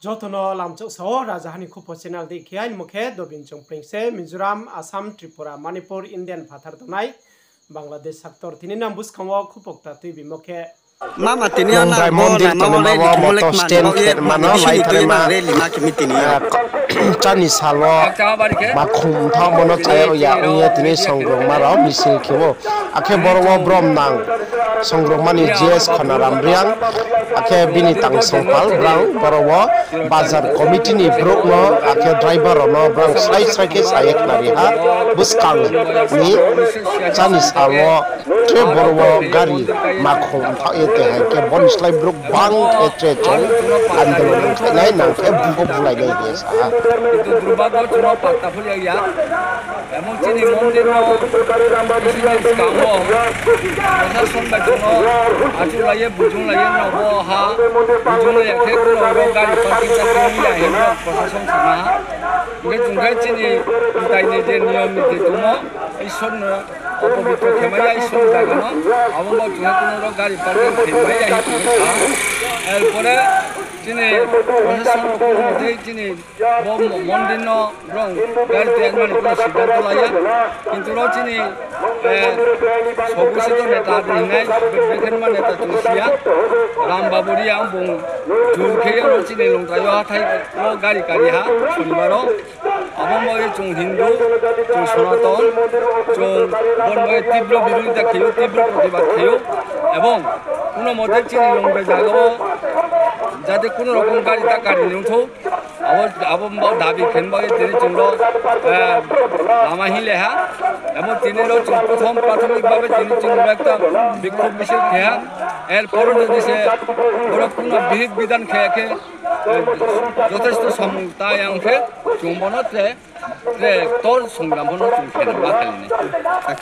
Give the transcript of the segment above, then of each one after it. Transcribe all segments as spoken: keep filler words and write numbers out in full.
Joto no lamchouh sa ou, Rajaha ni Khupo channel dei khe aini mo khe Dobin Chongpring se, Mizoram, Assam, Tripura, Manipur, Indian phathar tongnai, Bangladesh saktor. Tini nang buskang wo khupo kta tuibimo khe Mama tini Longdrai mondir tongnai ma wo motor stand khe mano lai thanngma, chá ni sal wo makhum thaohmo no chaya ya ong ye tini songrongma rao misil khe ou. Akhe boro wo brom nang songrongma ni G S Khonaram Reang, akhe bini tang songpal brang boro wo bazar committee ni brouh no, akhe driver rao no brang srai srai khe sa ye khnari ha, buskang ni chá ni sal wo tre boro wo gari makhum thaoh ye te hai khe bo ni slái brouh bang khe tre chung andolon khainai nang khe bung pho bulai nai hing ye sa ha. Kintu durbago chung no patta pho ya ya. Emon chini mondir no, chini skang wo, prosason bai chung no achouhlai ye, bujunglai ye, no bo ha, bujunglai ya khe, no ro gari parking ta khe ya hing no prosason sana ha. Hingkhe chung khe chini mtai ni je niyom niti tongmo, Isor no opobitro khe mai ya, Isor ni zaga no, abo bo chung khe kuno ro gari parking khe mai ya hing chung khe sa ha. Er pore chini prosason kuno motei chini bo mo-, mondir no brao gari tei mani kuno siddhanto la ya. Kintu ro chini, eh, sogochito neta hingnai, bekhenma neta chung si ya. Ram Babu Reang bung jur khe ye ro chini Longtrai yo hathái wo gari kari ha, Sonibar wo. Abo bai ye chung Hindu, chung Sonaton, chung bo bai ye tibro birodhita khe ou, tibro protibad khe ou. Ebong kuno mote chini Longtrai zaga wo jate kuno rokom gari ta kari ni ong thou, abo, abo bo dabi khe bai ye tini chung ro, eh, lama hinglai ha. Abo tini ro chung prothom, prathomik babe tini chung ekta bikhub misil khe ha. Er poro jodi se boro kuno bihik bidan khe khe, eh, jothesto samung ta ya ong khe, chung bono tre, tre ktor songram bono chung khe ma khe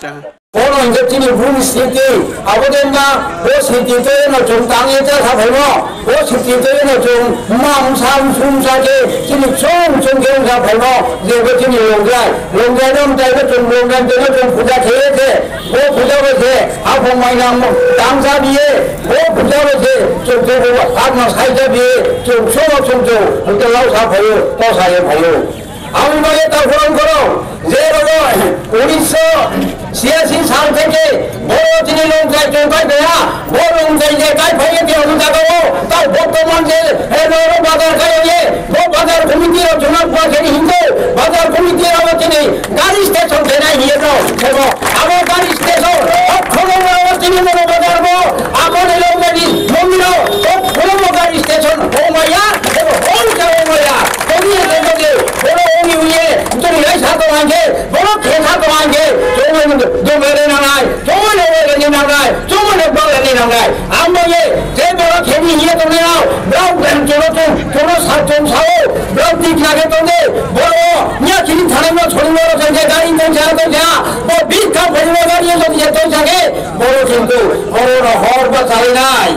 nai. Bono hing khe chini Bru ni sriti, abo dei ma, bo sriti tei no chung tang ye chá sa phaimo, bo sriti tei no chung ma bsa bsu bsa khe chini chung chung khe bsa phaimo, je bo chini Longtrai, Longtrai no mtai no chung Longtrai tei no chung puja khe ye khe, bo puja bai khe haphung mainang tang sa bi ye, bo puja bai khe chung khe bo hak no sai sa bi ye, chung chung chung chung, hing khe lau sa phai ou, to sa ye phai ou. Abo ni bagwi takhorong khorong, je rao unisho chiyasi sal theke boro chini Longtrai chung kaiphai ha, bo Longtrai je kaiphai ye tini abo jaga o, tao bortoman je, eh, noro bazar khai ye, bo bazar committee rao chung no bua khe ni hing khe, bazar committee rao chini gari station khe nai hing ye no, abo gari station, hok khorong rao chini noro bazar bo, abo ni Longtrai ni mondir o, hok khorong bo gari station, o maya, o maya. Tini ye tongmo de, boro uni uni ye, tini raisa tong hing khe, boro khesa tong hing khe, chongmo no dongmai ri nangnai, chongmo no wai ri nangnai, chongmo no bala ri nangnai. Abo ye, je boro kheni hing ye tongnai rao, brao beng choro chung, choro sa chung sao, brao tikna khe tong de, boro, niya chini thanai no chori boro tong khe, gari tong khe, tong khe, bo bikha phai bo gari ye tong khe, tong khe, boro kintu, boro no hor ba chalai nai.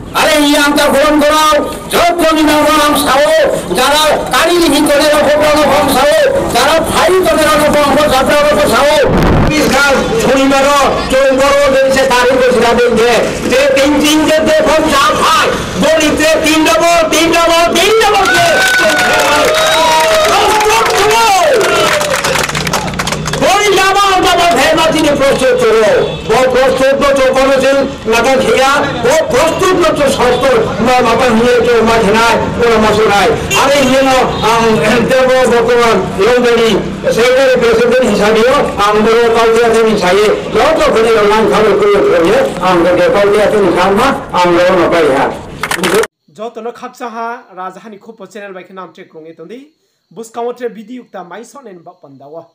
Are hing ye ang takhorong khorong, joto ni nang no ang sao, jara kari ni hing tongnai rao pho brao no ang sao, jara phai tongnai rao no ang pho jabra rao pho sao. Biskha Sonibar o, chung boro de se tari bo sira de je, je tin tin je de phone sa phai, bori je tin double, tin double, tin double je. Bori double, double phai ma chini prostut choro. Bo prostut no chung kono chini Mata khiya, bo prostut no chung sostor, ma mata hiye chung ma khinai, ora ma sunai. Are hiye no ang, em, tebo bortoman Longtrai ni secretary president hisabe yo, ang boro kautiya tini saye, joto khoni rao nang khalo kholo kholo ye, ang boro kautiya tini khamma, ang boro no pai ha. Joto no khakchang ha, Rajaha ni Khupo channel bai khe nang tre krung ye tong di. Buskang wo tre video kta mai sonai ni baoh panda wo.